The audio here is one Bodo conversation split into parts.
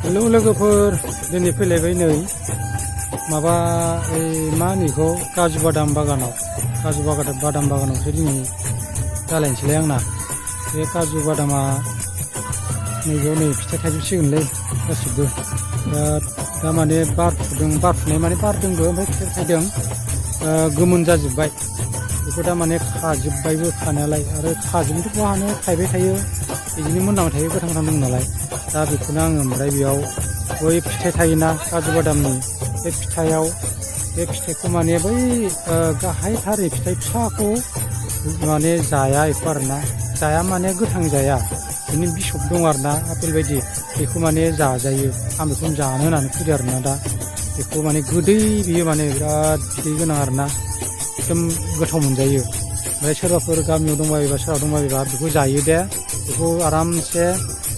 हेलौ लोगोफोर, दिनै फैलायबाय नै माबा मा होनो बेखौ काजु बादाम बागानाव बादामावसो दिनै जालायनोसैलाय आंना। बे काजु बादामा नैबेयाव नै फिथाइ थाइजोबसिगोनलै गासिबो। दा माने बारफुनाय माने बारदोंबो, ओमफ्राय फिथाइ थाइदों, गोमोन जाजोब्बाय। बेखौ दा माने खाजोब्बायबो खानायालाय, आरो खाजोबनोथ' बहानो थाइबाय थायो, बिदिनो मोननांबाय थायो, गोथां दं नालाय। दा बेखौनो आङो ओमफ्राय बेयाव बै फिथाइ थायोना काजु बादामनि, बे फिथाइखौ माने बै गाहायथारै फिथाइ फिसाखौ माने जाया बेखौ आरोना, जाया माने गोथां जाया, बिनि बिसब दं आरोना आपेल बायदि, बेखौ माने जाजायो। आं बेखौनो जानो होननानै फैदों आरोना दा। बेखौ माने गोदै, बियो माने बिराद बिदै गोनां आरोना, एकदम गोथाव मोनजायो। ओमफ्राय सोरबाफोर गामियाव दंबायोबा, सोरहाबा दंबायोबा बेखौ जायो दे। बेखौ आरामसे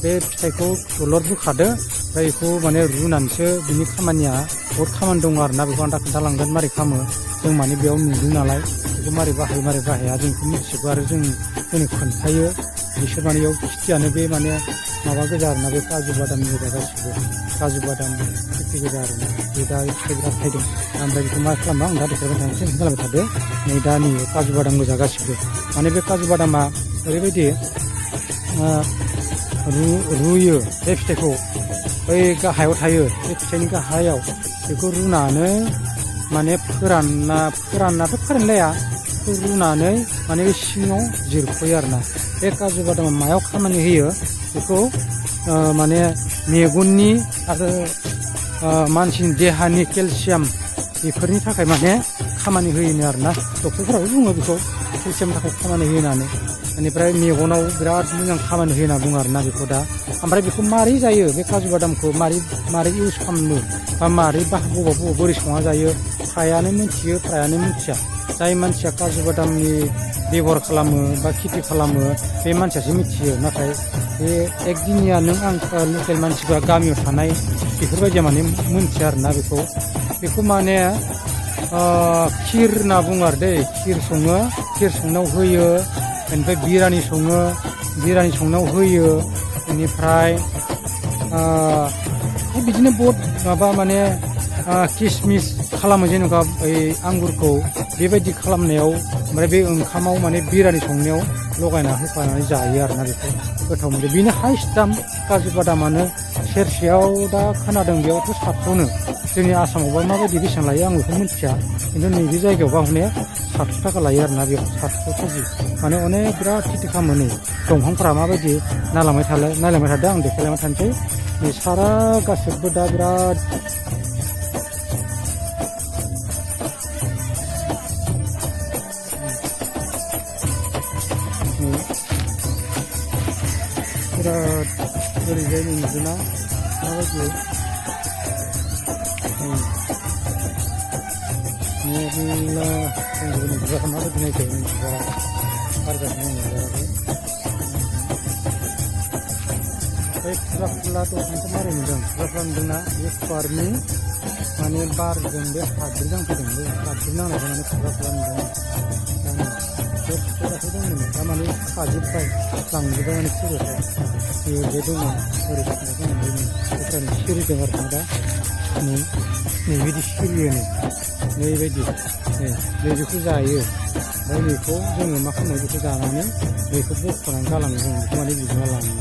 बे फिथाइखौ दलर बोखादो, ओमफ्राय बेखौ माने रुनानैसो, बिनि खामानिया बहुद खामानि दङ आरोना। बेखौ आं दा खोन्थालांगोन मारै खालामो। जों माने बेयाव नुदों नालाय, बेखौ मारै बाहायो मारै बाहाया जों बेखौ मिथिजोबो, आरो जोंनो खोन्थायो। बिसोर माने बेयाव खेथियानो बे माने माबा गोजा आरोना, बे काजु बादामनि गोजा गासिबो, काजु बादाम खेथि गोजा आरोना। बे दा फिथाइ बिराद थाइदों। ओमफ्राय बेखौ मा खालामो आं दा देखायबाय थानोसै, खोन्थालांबाय थादो। नै दा नै काजु बादाम गोजा गासिबो। माने बे काजु बादामा ओरैबायदि रुयो बे फिथाइखौ, बै गाहायाव थायो बे फिथाइनि गाहायाव, बेखौ रुनानै माने फोराननाथ' फोरानलाया, बेखौ रुनानै माने बे सिङाव जिरख'यो आरोना। बे काजु बादामा मायाव खामानि होयो, बेखौ माने मेगननि आरो मानसिनि देहानि केलसियाम, बेफोरनि थाखाय माने खामानि होयोनो आरोना। डक्टरफोराबो बुङो बेखौ केलसियामनि थाखाय खामानि होयो होननानै। बेनिफ्राय मेगनाव बिराद मोजां खामानि होयो होनना बुङो आरोना बेखौ दा। ओमफ्राय बेखौ मारै जायो, बे काजु बादामखौ मारै इउस खालामनो, बा मारै बबाव बोरै संना जायो, फ्रायानो मिथियो, फ्रायानो मिथिया। जाय मानसिया काजु बादामनि बेबहार खालामो बा खेथि खालामो, बे मानसियासो मिथियो। नाथाय बे एकदिनिया नों आं लकेल मानसिफ्रा गामियाव थानाय बेफोरबायदिया माने मोनथिया आरोना बेखौ माने खिर होनना बुङो आरो दै। खिर संनायाव होयो, बेनिफ्राय बिरियानि संनायाव होयो, बेनिफ्राय बिदिनो बहुद माबा माने किसमिस खालामो, जेनेबा ओइ आंगुरखौ बेबायदि खालामनायाव, ओमफ्राय बे ओंखामाव माने बिरियानि संनायाव लगायना होफानानै जायो आरोना। बेखौ गोथाव मोनो। बेनो हाइस्ट दाम काजु बादामानो। सेरसेयाव दा खोनादों बेयावथ' 700नो। जोंनि आसामावबा माबायदि बेसेबां लायो आं बेखौ मिथिया, खिन्थु नैबे जायगायावबा हले 700 थाखा लायो आरोना, बेयाव 700 केजि। माने अनेक बिराद खेथि खालामो। नै दंफांफोरा माबायदि नायलांबाय थादों, आं देखायलांबाय थानोसै। नै सारा गासिबो दा बिराद ओरैजाय नुदोंना माबायदि मेरला बिबारा माबायदि नायथाय बिबारा बारगासिनो बिबाराबो। ओमफ्राय फुला दंफांखौ मारै नुदों? फुला नुदोंना? बे कुवारनि माने बारजों बे हाद्रि नांफैदों, बे हाद्रि नांनायखौ माने फुला नुदों। बे फिथाइयाथ' दंमोन, दा माने खाजोब्बाय, लांजोब्बाय माने सिरियाखाय। बे दङ ओरै दङ, सिरिदों आरोना दा। नैबिदि सिरियो, नैबायदि बेखौ जायो। ओमफ्राय बेखौ जोङो मा खालामो, बेखौ जानानै बेखौ बख'नानै गालाङो, जों बेखौ माने बिदिनो लाङो।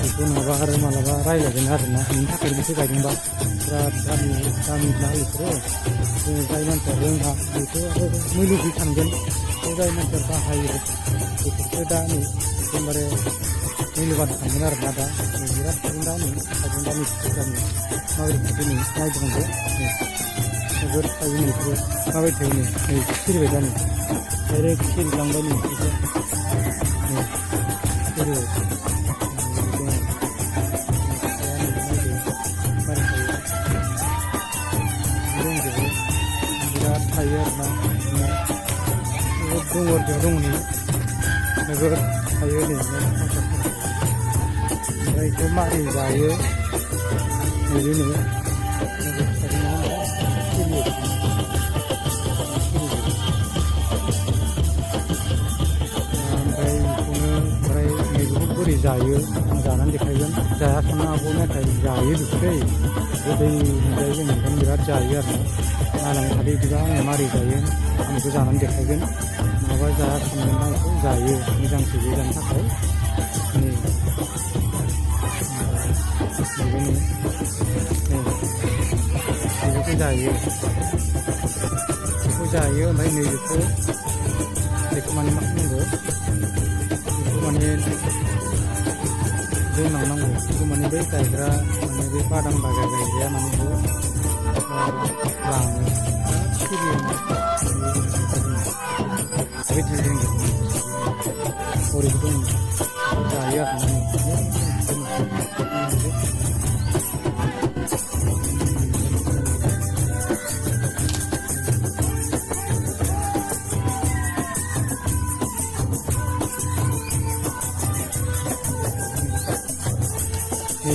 बेखौ नङाबा आरो मालाबा रायलायगोन आरोना, बेनि थाखाय बेखौ गायदोंबा बिराद दामि ना बेफोरो। जोङो जाय मानसिया रोङा बेथ' आरो मुलि थांगोन, जाय मानसिया बाहायो बेफोरसो दा नै एकदमबारे मुल्यबान थांगोन आरोना। दा बिराद थागोन, दा नै फिथाइफ्रानो माबायदि थायो, नै नायदोंबो जोबोद थायो। बेफोरो माबायदि थायो, नै सिरिबाय दा, नै डाइरेक्ट सिरिलांबाय, नै सिरिबाय। बिराद थायो आरोना, बहुद दङ नै नोगोद थायो नै। ओमफ्राय बेखौ मारै जायो, नैबे नै नोगोद थायो नङा होनबा, सिरियो। ओमफ्राय बेखौनो नैबेखौ बोरै जायो आं जानानै देखायगोन जाया संनो हागौ नाथाय जायो बेखौ गोदै मोनजायो जों ओंखायनो बिराद जायो आरो नायलांबाय थादो बिदिबा आङो मारै जायो आं बेखौ जानानै देखायगोन नङाबा जाया संगोन आं बेखौ जायो मोजांसो बे जानो थाखाय नै बेखौ जायो ओमफ्राय नै बेखौ माने मा खालामनांगौ बेखौ माने दोनलांनांगौ बेखौ माने बै गायग्रा माने बे बादाम बागान गायग्राया माने बेखौ लाङो सिरियानो बेबायदि रोंगौ ओरैबो दङ जायो आरो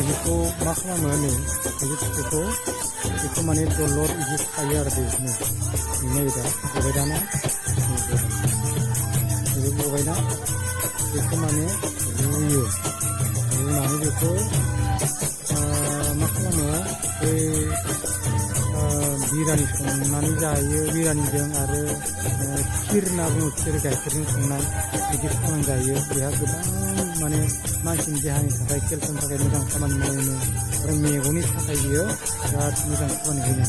बेखौ मा खालामो नै बेखौ माने दलर बिदि थायो आरो बेनो दा गबाय दाना गबायना बेखौ माने रुयो रुनानै बेखौ मा खालामो बे बिरानि संनानै जायो बिरानिजों आरो खिर होनना बुङो खिर गाइखेरजों संनाय बिदि संनानै जायो बेहा गोबां माने मानसिनि देहानि थाखाय केलसियामनि थाखाय मोजां खामानि मावो आरो मेगननि थाखाय बियो बिराद मोजां खामानि होयो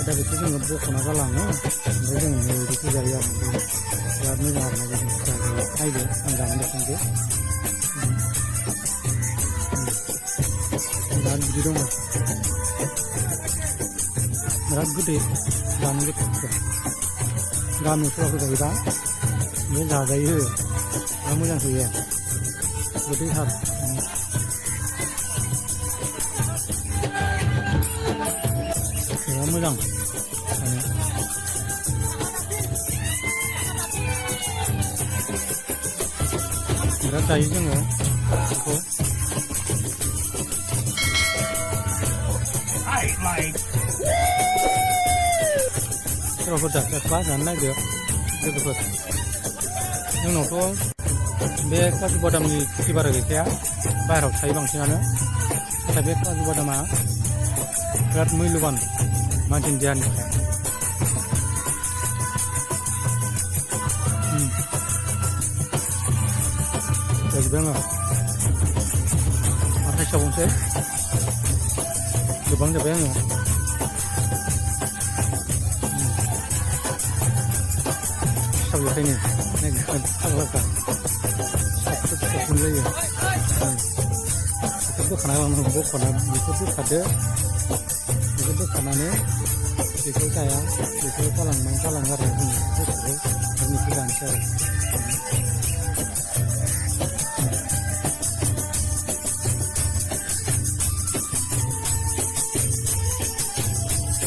दा बेखौ जोङो बख'ना गालाङो ओमफ्राय जोङो बेखौ जायो आरो बिराद मोजां आरोना बेखौ नायदो आं जानानै देखायनोसै बिराद बिदि दङ बिराद गोदै जानो गोथाव गामियाव सोरबाफोर जायोबा बे जाजायो बिराद मोजां होयो गोदैथार बिराद मोजां बिराद जायो जोङो बेखौ सोरबाफोर जाफेराखैबा जानो नायदो लोगोफोर जोंनावथ' बे काजु बादामनि खेथि बारा गैखाया बाहेरायाव थायो बांसिनानो नाथाय बे काजु बादामा बिराद मुल्यबान मानसिनि देहानि थाखाय जाजोब्बाय आङो आखाइ साबावनोसै गोबां जाबाय आङो सावजोबखायनो फाग्लाफ्रा साबसिन मोनजायो बेखौ बोखाना लानांगौ बख'ना बेखौ बोखादो बेखौ बोखानानै बेखौ जाया बेखौ गालाङो आरो जोङो गोसोखौ आरो बेखौ जानोसै आरो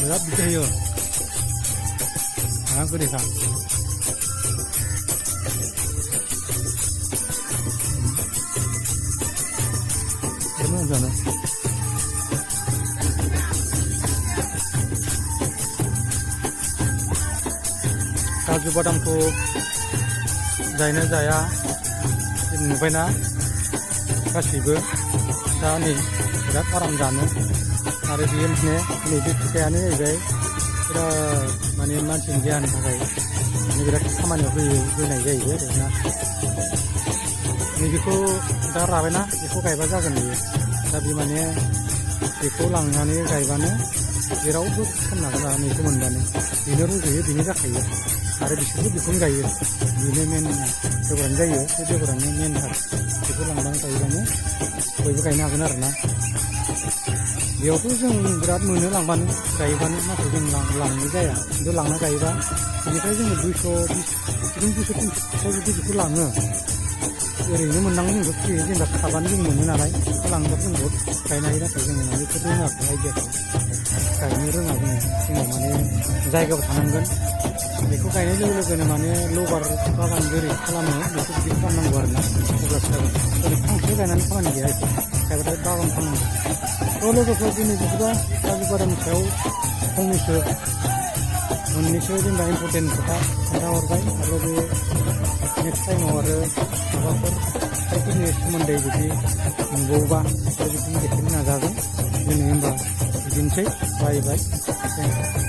बिराद बिदि होयो गोदैखा जानो काजु बादामखौ जायना जाया नुबायना गासैबो दा नै बिराद आराम जानो आरो बेयो माने नैबे फिथाइयानो जाहैबाय बिराद माने मानसिनि देहानि थाखाय बिराद खामानियाव होनाय जाहैबाय आरो ना नैबेखौ दा राबायना बेखौ गायबा जागोन बेयो दा बे माने बेखौ लांनानै गायबानो जेरावबो फाननानै लानायखौ मोनबानो बेनो रज'यो बेनो जाखायो आरो बिसोरबो बेखौनो गायो बेनो मेन बेगरानो जायो बे बेगरानो मेनथार बेखौ लांनानै गायबानो बयबो गायनो हागोन आरो ना बेयावथ' जों बिराद मोनो लांबानो गायबानो नाथाय जों लांनाय जाया खिन्थु लांना गायोबा बेनिफ्राय जोङो 200-300 जुदि बेखौ लाङो ओरैनो मोननांगौ जोंखौ फ्रि जेनेबा खाबानो जों मोनो नालाय बेखौ लाङोबा जों बहुद गायनो हायो नाथाय जोङो माने बेखौ रोङाखै आइडियाखौ गायनो रोङा जोङो माने जायगायाव थानांगोन बेखौ गायनाय लोगो लोगोनो माने लबार बागान जेरै खालामो बेखौ बिदि खालामनांगौ आरो ना अब्लासो जागोन ओरै फांसे गायनानै खामानि गैया एसे गायबाथाय बागान खालामनांगौ थ' लोगोफोर दिनै बिदिबा काजु बादामनि सायाव मोननैसो जेनेबा इम्परटेन्ट खोथा खोन्थाहरबाय आरो बे नेक्स्ट टाइमाव आरो माबाफोर फिथाइफोरनि सोमोन्दै बिदि नुबावोबा बिदिनो देखायनो नाजागोन। दिनै होमबा बिदिनोसै बाय बाय।